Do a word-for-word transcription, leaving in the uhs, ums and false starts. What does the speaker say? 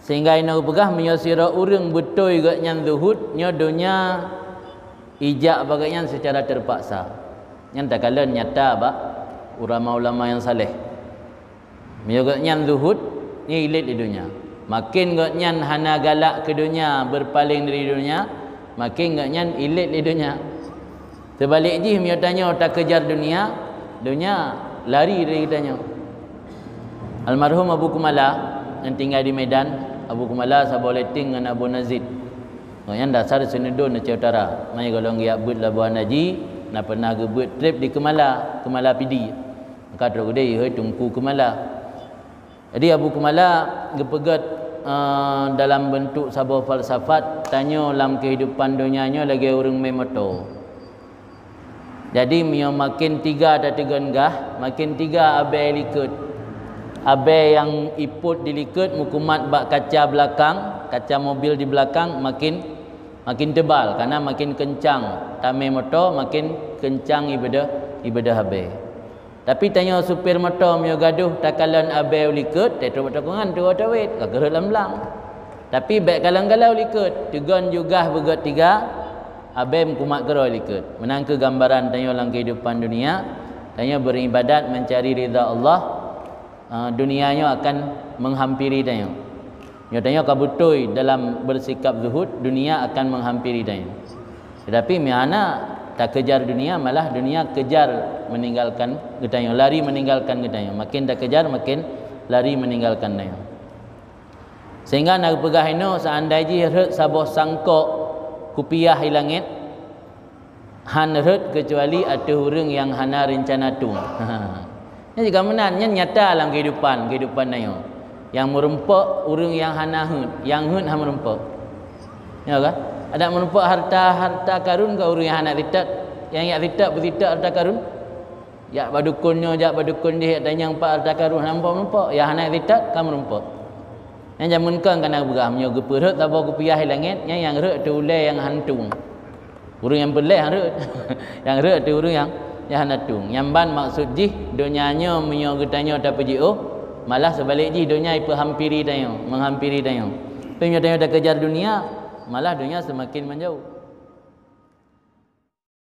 Sehingga inoe geupeugah, meunyoe sidroe ureuëng beutôi gobnyan zuhud, nyoe donya ijak bak gobnyan seucara teurpaksa. Nyan takalon nyata bak ulama-ulama nyang saleh. Meunyoe gobnyan zuhud, nyan ilét di donya. Makin gobnyan hana galak keu donya, beurpaléng dari donya, makin gobnyan ilét di donya. Teubalek jih, meunyoe tanyoe takeujar dunia, dunia lari dari tanyoe. Almarhum Abu Kumala nyang tinggai di Medan, Abu Kumala saboh leteng ngon Abu Nazid. Gobnyan dasar Seunudon Aceh Utara. Mai golom geujak beuet laboh haji, na pernah geubeuet trip di Keumala, Keumala Pidie. Maka trok keudeh ihôi Teungku Keumala. Jadi Abu Kumala geupeugét, eh, dalam bentuk saboh falsafat, tanyoe lam kehidupan donya nyoe lagée ureuëng mé moto. Jadi meunyoe makin tiga tateugon gah, makin tiga abée likot. Abée nyang ipot di likot meukumat bak kaca belakang, kaca mobil di belakang makin, makin tebal, karena makin kencang tamé moto, makin kencang ibeudoh, ibeudoh abée. Tapi tanyoe supir moto meunyoe gadôh takalon abée u likot, teutôp bak tokongan tuwoe tawét, ka keureuh lam blang. Tapi bék kalon-kalon u likot, teugon jugah beugét tiga, abée meukumat keudroe likot. Meunan keuh gambaran tanyoe lam kehidupan dunia, tanyoe beuribadat mencari ridha Allah, eh, dunia nyoe akan menghampiri tanyoe. Nyoe tanyoe ka beutôi dalam bersikap zuhud, dunia akan menghampiri tanyoe. Tetapi meunyoe hana takeujar dunia, malah dunia kejar meninggalkan geutanyoe, lari meninggalkan geutanyoe. Makin takeujar, makin lari meninggalkan tanyoe. Sehingga na geupeugah inoe, seandai jih rhot saboh sangkok kupiah i langét, han rhot keucuali ateueh ureuëng nyang hana reuncana tueng. Nyan juga meunan, nyan nyata lam kehidupan, kehidupan tanyoe. Nyang meurumpok ureuëng nyang hana heuet, nyang heuet han meurumpok. Ya kan? Adak meurumpok harta, harta karun keu ureuëng nyang hana sitat, nyang jak sitat beusitat harta karun. Jak bak dukon nyoe, jak bak dukon jih, jak tanyong pat harta karun, hana meurumpok-meurumpok. Nyang hana sitat ka meurumpok. Nyan jameun kon ka na geupeugah, meunyoe geupeurhot saboh kupiah i langét, nyan nyang rhot ateueh ulée nyang han tueng. Ureuëng nyang peureulée han rhot. Nyang rhot ateueh ureuëng nyang, nyang hana tueng. Nyan ban maksud jih, donya nyoe meunyoe geutanyoe tapeujiôh, malah seubalek jih donya ipeuhampiri tanyoe, menghampiri tanyoe. Tapi meunyoe tanyoe takeujar dunia, malah donya seumaken manjaweueb.